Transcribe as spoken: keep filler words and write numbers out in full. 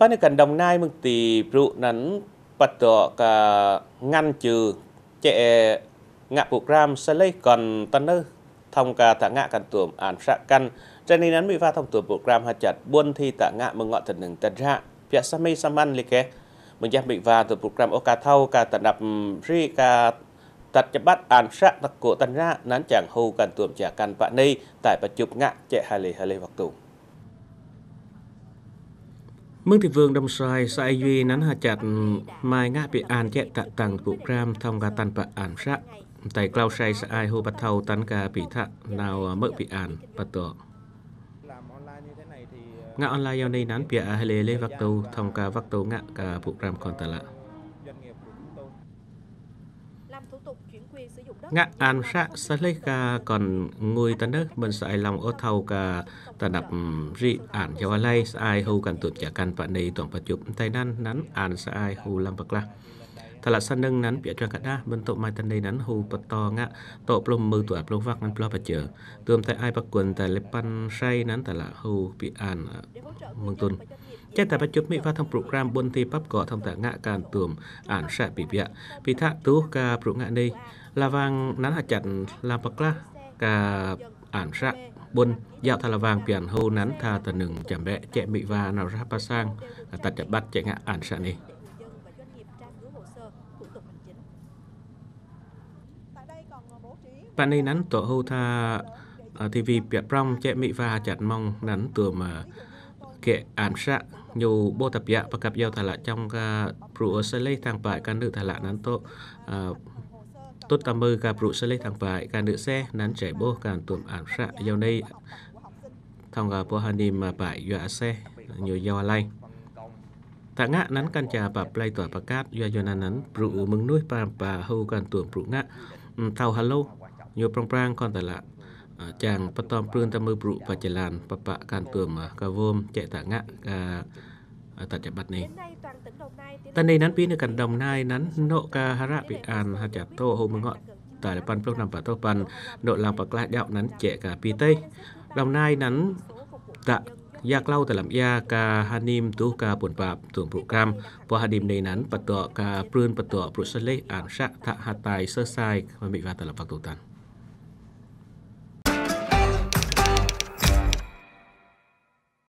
Ane kan Đồng Nai mơ̆ng ti brŭ anăn pă dŏ ka ngăn chư čĕ ngă program sa leh kon ta nơh thông ka ta ngă kan tuôm an săk kăn. Čă anei anăn mĭ wa thông tuôm program hơčăt ƀuôn thi ta ngă mơ̆ng ngŏ tơnưng ta dră. Biă sa mê sa măn lĕ keh. Mơ̆ng jah mĭ wa tuôm program ôh ka thâo ka ta năp ri ka tăt čăbat an săk ta kŏ ta dră anăn čiăng hô kan tuôm čă kăn pă anei ta pă čŭp ngă čĕ hale hale waktu. Mơ̆ng ti wưng Đồng Xoài sa ai yui anăn hơčăt mai ngă bi an čĕ ta tăng program thông ka tăn pă an săk. Tai klâo sai sa ai hô pă thâo tăn ka bi thă nao mơ̆ bi an pă dŏ. Ngă online yau anei anăn biă hale hale waktu thông ka waktu ngă ka program kon ta lă. Ngă an săk sa leh ka kon ngui ta nơh mơ̆n sa ai lŏng ôh thâo ka ta năp ri an yau alai sa ai hô kan tuôm čă kăn pă anei tuôm pă čŭp. Tai anăn anăn an sa ai hô lăm pơklah. Tơlă sa nơ̆ng anăn biă čuang kơ đah mơ̆n tŏ mai ta anei anăn hô pơtô ngă tŏ plŏm mơ̆ tua plŏm wăk anăn ploh pơjơ. Tuôm tai ai pơkŭn ta lĕ păn sai anăn tơlă hô bi an mơ̆ng tŭn. Čĕ ta pă čŭp mĭ wa thông program ƀuôn thi păp kŏ thông ta ngă kan tuôm an săk bi biă. Bi thă tuh ka brŭ ngă anei. Lawang anăn hơčăt lăm pơklah ka an săk ƀuôn yau tha lawang biăn hô anăn tha tơnưng čăm bĕ čĕ mĭ wa nao rah pă sang tăt čăbat čĕ ngă an săk anei. Pă anei anăn tŏ hô tha ti vi biă prŏng čĕ mĭ wa hơčăt mơ̆ng anăn tuôm kĕ an săk ñu ƀuh ta biă pơkăp yau tha lă čŏng ka brŭ ơ sa leh thăng pă ka nư tha lă anăn tŏ tŭt ta mơ̆ ka brŭ sa leh thăng pă ka nư seh anăn čai ƀuh kan tuôm an săk yau anei thông ka pô hanim pă yua seh ñu yau alai. Ta ngă anăn kăn čă pă plei tua pơkat yua yua anăn anăn brŭ mơ̆ng nuih pă pă hô kan tuôm brŭ ngă thâo halo ñu prŏng prang kon ta lă čang pơtŏm prưn ta mơ̆ brŭ pă jơlan pă pă kan tuôm ka wôm čĕ ta ngă ka tăt čăbat anei. Ta anei anăn pi nơ kan Đồng Nai anăn nŏ ka hră bi an hơčăt tŏ hô mơ̆ng ngŏ ta lĕ păn plŏm năm pă tŏ păn nŏ lăm pơklah jăo anăn čĕ ka bi teh. Đồng Nai anăn ta ya klâo ta lăm ya ka hanim tuh ka pŭn pap tuôm program pô hanim anei anăn pă dŏ ka prưn pă dŏ brŭ sa leh an săk thă hơtai sơ sai mĭ wa ta lăm waktu tăn.